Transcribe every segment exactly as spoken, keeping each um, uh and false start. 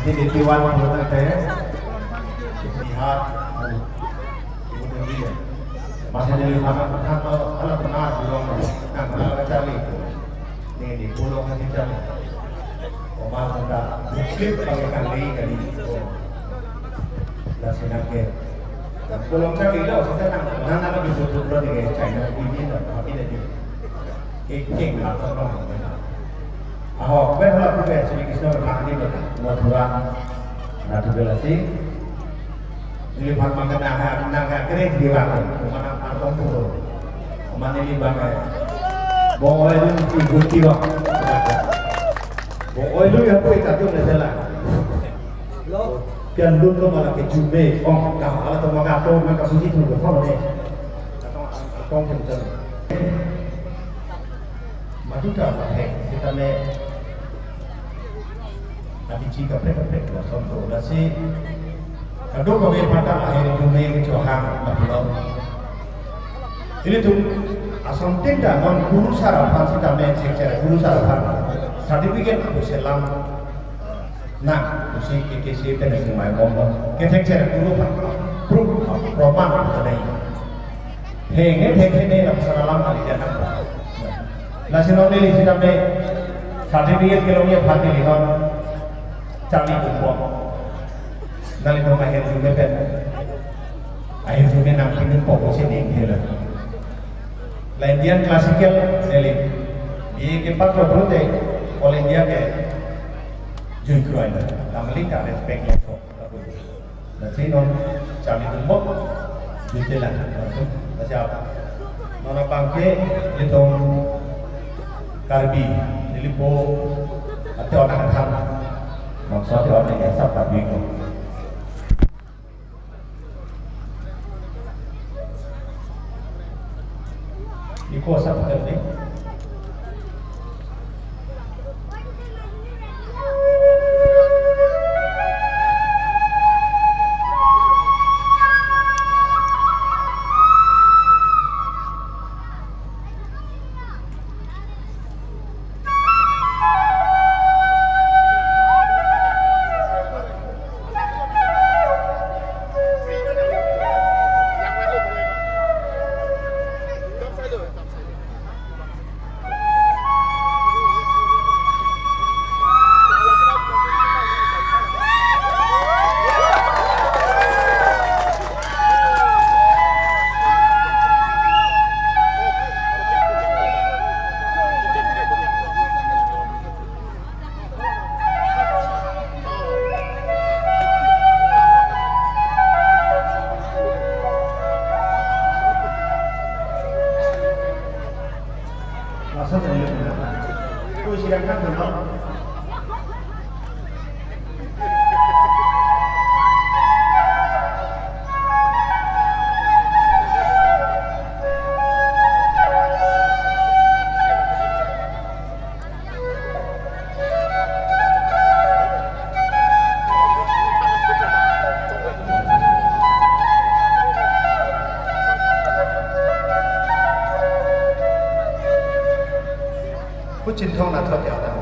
Di P one pulo tangte Bihar, ibu tangte dia. Masa jadi mana kan kalau kalau pernah bilang kan kalau cari ini di pulau kan cari. Oman tentang klip pakai kali kali. Lasi nangke. Pulang cari lo, kita nang nang nang bisa tuh di China ini lah, tapi dia di. King, king, atau apa? Aho, pen hala pupe, Sri Krishna bermahani lo, Mathura, Mathura lasi. Neli phan makan nang ha, nang ha, kere di wa, mana artong tuh. Mana ini bang, eh. Bong oi lu, ibu tiwa. Bong oi lu ya, kue kacung le sela. Pian lun lo malah ke jumbe, ong, kah, ala to maka to, maka puji tu, ko ne. Atong, atong jam jam. Maduta lahai, sitame. Adi ji kaprek kaprek lo, som to, lasi. Kadokave pata akhir jumbe ke chohang, matulom. Ilitum, asontin ta, non guru sar aphan sitame, cek cek guru sar aphan. Certificate ko selam. Nang, pusi ke ke si pen si mai bom bom. Kethek cher guru phan. Proof, proman tadi. He, nge thek he ne lam saralam kali dia nang. Lasi non neli sitame certificate kelong ye phan neli non. Charli bom bom. Nangli bom akhir jumbe pen. Akhir jumbe nang pinin pok si ning hela. La Indian classical neli. Ye ke pak lo brote All India ke jui kroi na. Tamali ta respect lo. Lasi non charli tumbok jui telan. Lasi apa? Non abang ke ilitum Karbi, nelipo ate orang kan. Maksud ate orang yang sab Karbi ko. Iko sab Karbi. Langsung dari mana? Tuh, silakan dulu. Kuchin thong na thot ya ta.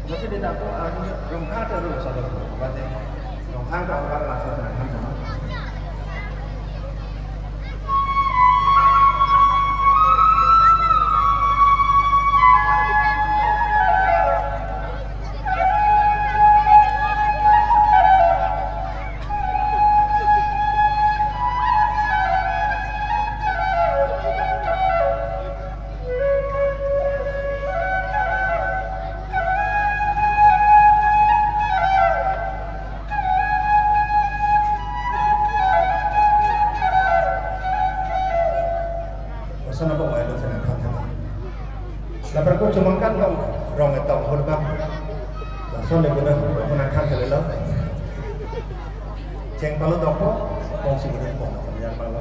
Masi de ta ko a rong ha ta ro sa lo. Ba te. Rong ha ta ba la sa na han ta. Lason apo wai lo sana thang thang. Lapar ko chomangkan tong rong etong hur bang. Lason le kuna kuna thang kali lo. Cheng palo dokpo, kong si gudun kong, yang palo.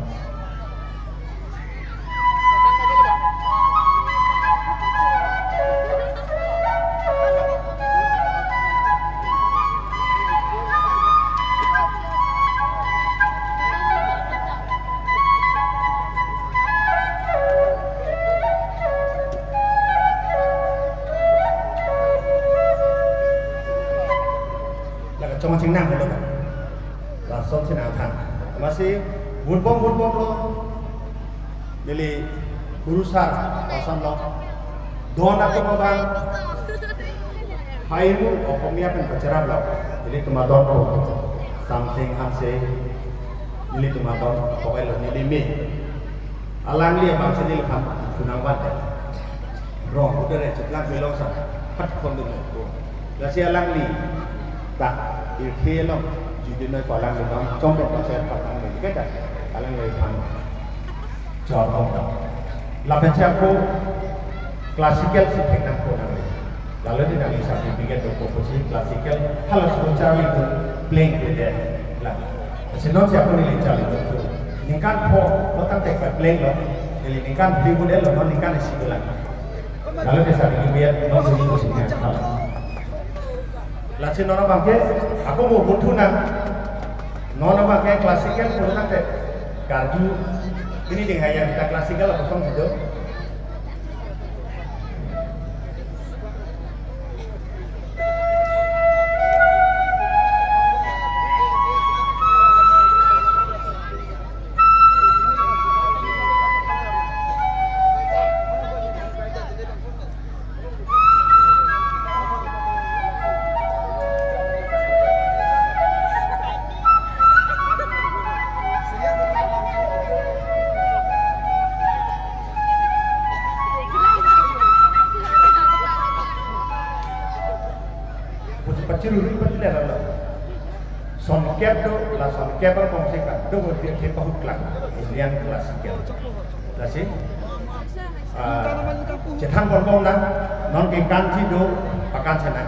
Chong chingnang helo. Lason chinang thang. Amatsi vutbom vutbomlo. Neli guru sar lason lo. Don atum abang. Haimu Oxomiya pen pacheraplo. Nelitum adon ko. Samsing Hanse. Nelitum adon ko elo neli me. Alangli abang si neliphan sunang van. Rong udah re cheplak bilong sa. Hat kon dulu. Lasi alangli ta irthe long judinoi ko alangli long chongpet paser patang ni keta alangliphan chor tong ta. Lapen si ako classical si thek nangpo nangli. Lalu di nangli certificate do ko pusi classical hala school charli do playing with them. La. Lasi non si ako neli charli do tu. Ningkan pho lo tangte playing lo. Neli ningkan phli do lo, non ningkan isi do lang. Lalu di certificate non tu ni pusi nangkal. Lasi non abangke, ako mo butuh nang. Non abangke classical pulo nangte karju. Pini ding haya kita classical apa song sido? Pachiruri pachilera lo. Songkep do, la songkep abang kongsi ka do, dia ke pahut lang. Indian classical. Lasi, ah, chethan bonbon nang, non ke kanji do, pakan sana.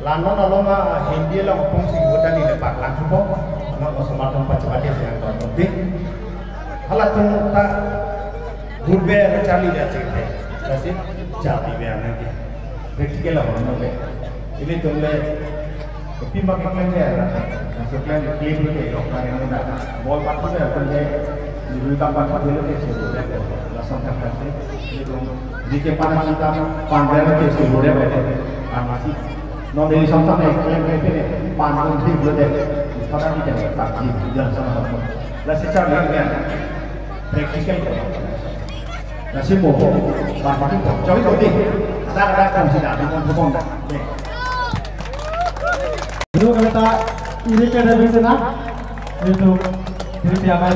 La non aloma Hindi along kongsi buta ni lepak lang thupo, non osomar tong pachapati sana kongsi. Halatum ta gurbe charli dia chethe. Lasi, charli be anang ke. Practical abang non ke. Ilitum le, pima keklem le, laso klem klem le, yok mane muda. Ball pathu le, pun le, nirui kam pathu le, ke suru le, lason thak thak le, ilitum, di ke pana kita, pandai le, ke suru le, amatsi. Non Delhi samsam le, klem klem le, pan pun di le, pada di ke, tak di, jangan sama sama. Lasi charli le, practical. Lasi mo, bang pati po. Choi to di. Ada ada kong sida, di mon pon da. Dulu kami ta iri ke ada bisa na. Itu, iri siapa?